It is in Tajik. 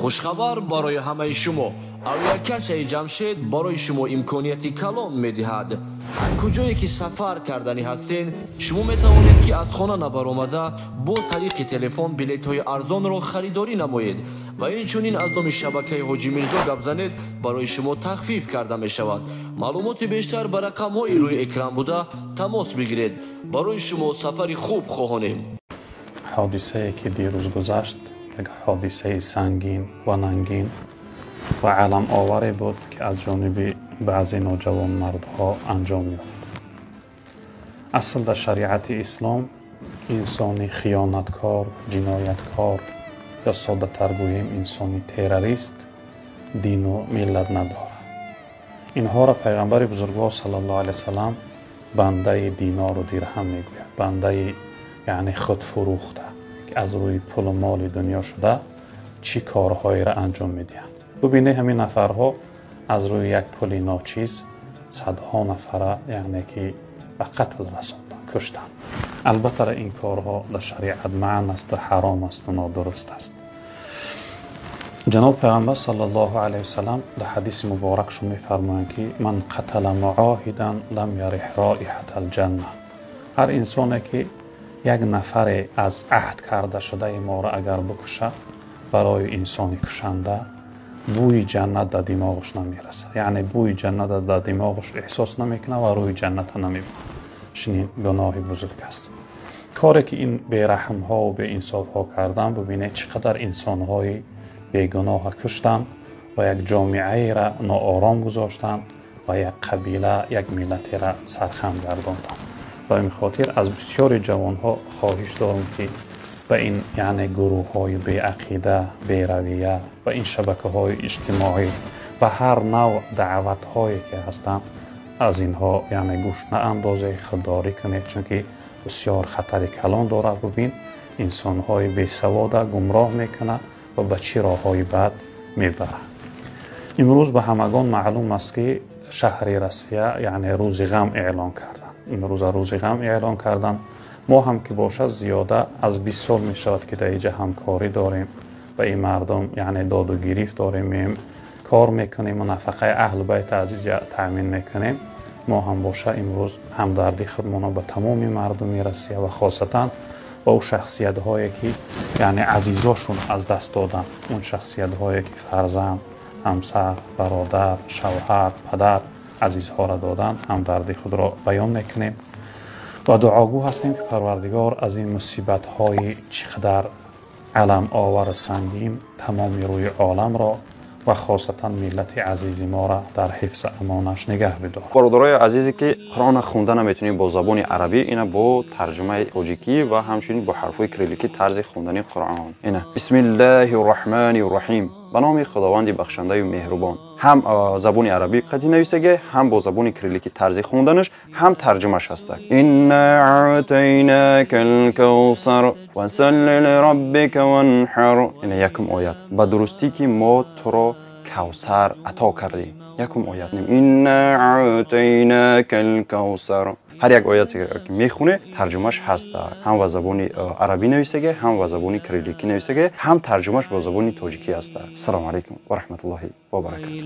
Хушхабар барои ҳамаи шумо. Авиакассаи Ҷамшед барои шумо имконияти калон медиҳад. Ҳар куҷое ки сафар карданӣ ҳастен, шумо метавонед, ки аз хона набаромада, бо тариқи телефон билетҳои арзонро харидорӣ намоед ва инчунин аз номи шабакаи Ҳоҷӣ Мирзо гап занед, барои шумо тахфиф карда мешавад. Маълумоти бештар ба рақамҳои рӯи экран буда тамос бигиред. Барои шумо сафари хуб хоҳонем. Ҳодисае ки дирӯз гузашт, як ҳодисаи сангин ва нангин ва аламоваре буд, ки аз ҷониби баъзе ноҷавонмардҳо анҷом ёфт. Асл дар шариати ислом инсони хиёнаткор, ҷинояткор ё соддатар гӯем, инсони террорист дину миллат надорад. Инҳоро пайғамбари бузургвор саллаллоҳу алайҳи васаллам бандаи динору дирҳам мегӯяд, бандаи яъне худфурӯхта, ки аз рӯи пулу моли дунё шуда чӣ корҳоеро анҷом медиҳанд. Бубинед, ҳамин нафарҳо аз рӯи як пули ночиз садҳо нафара яъне ки ба қатл расонданд, куштанд. Албатта, ин корҳо дар шариат манъ асту ҳаром асту нодуруст аст. Ҷаноб пайғамбар саллаллоҳу алайҳи васаллам дар ҳадиси муборакшон мефармоянд, ки ман қатала муоҳидан лам ярих роиҳата алҷанна. Ҳар инсоне ки як нафаре аз аҳд карда шудаи моро агар бикушад, барои инсони кушанда бӯи ҷаннат дар димоғаш намерасад, яъне бӯи ҷаннат дар димоғаш эҳсос намекунад ва рӯи ҷанната намебинад. Чунин гуноҳи бузург аст. Коре ки ин бераҳмҳову беинсофҳо карданд, бубинед, чӣ қадар инсонҳои бегуноҳа куштанд ва як ҷомеаеро ноором гузоштанд ва як қабила, як миллатеро сархам гардонданд. Ба ин хотир аз бисёри ҷавонҳо хоҳиш дорам, ки ба ин яъне гурӯҳҳои беақида, беравия ва ин шабакаҳои иҷтимоӣ ва ҳар навъ даъватҳое ки ҳастанд, аз инҳо яъне гӯш наандозед, худдорӣ кунед, чунки бисёр хатари калон дорад. Бубин, инсонҳои бесавода гумроҳ мекунад ва ба чӣ роҳҳои бад мебарад. Имрӯз ба ҳамагон маълум аст, ки шаҳри Россия яъне рӯзи ғам эълон карданд. Имрӯза рӯзи ғам эълон карданд. Мо ҳам ки бошад, зиёда аз 20 сол мешавад, ки дар инҷа ҳамкорӣ дорем ба ин мардум, яъне доду гирифт дорем, меем, кор мекунем ва нафақаи аҳлу байти азиз таъмин мекунем. Мо ҳам боша имрӯз ҳамдардии худмонро ба тамоми мардуми Россия ва хосатан ба ӯ шахсиятҳое ки яъне азизошон аз даст доданд, он шахсиятҳое ки фарзанд, ҳамсар, бародар, шавҳар, падар, азизҳоро доданд, ҳамдардии худро баён мекунем ва дуогӯ ҳастем, ки Парвардигор аз ин мусибатҳои чӣ қадар аламовар сангин тамоми рӯи оламро ва хосатан миллати азизи моро дар ҳифзи амонаш нигаҳ бидорад. Бародарои азизе ки Қуръонро хонда наметавонед бо забони арабӣ, ина бо тарҷумаи тоҷикӣ ва ҳамчунин бо ҳарфҳои кирилликӣ тарзи хондани Қуръон. Ина: Бисмиллаҳи рраҳмани рраҳим, ба номи Худованди бахшандаю меҳрубон. Ҳам забони арабӣ қатъи нависагӣ, ҳам бо забони кирилликӣ тарзи хонданаш, ҳам тарҷумаш ҳаста. Инна аътайнака алкавсар фасалли лираббика ванҳар. Ина якум оят: ба дурустӣ ки мо туро Кавсар ато кардем. Якум оят: инна аътайнака алкавсар. Ҳар як ояте ки мехоне, тарҷумаш ҳаста. Ҳам ба забони арабӣ нависагӣ, ҳам ба забони кирилликӣ нависагӣ, ҳам тарҷумаш бо забони тоҷикӣ ҳаста. Ассалому алайкум ва раҳматуллоҳи ва баракатуҳ.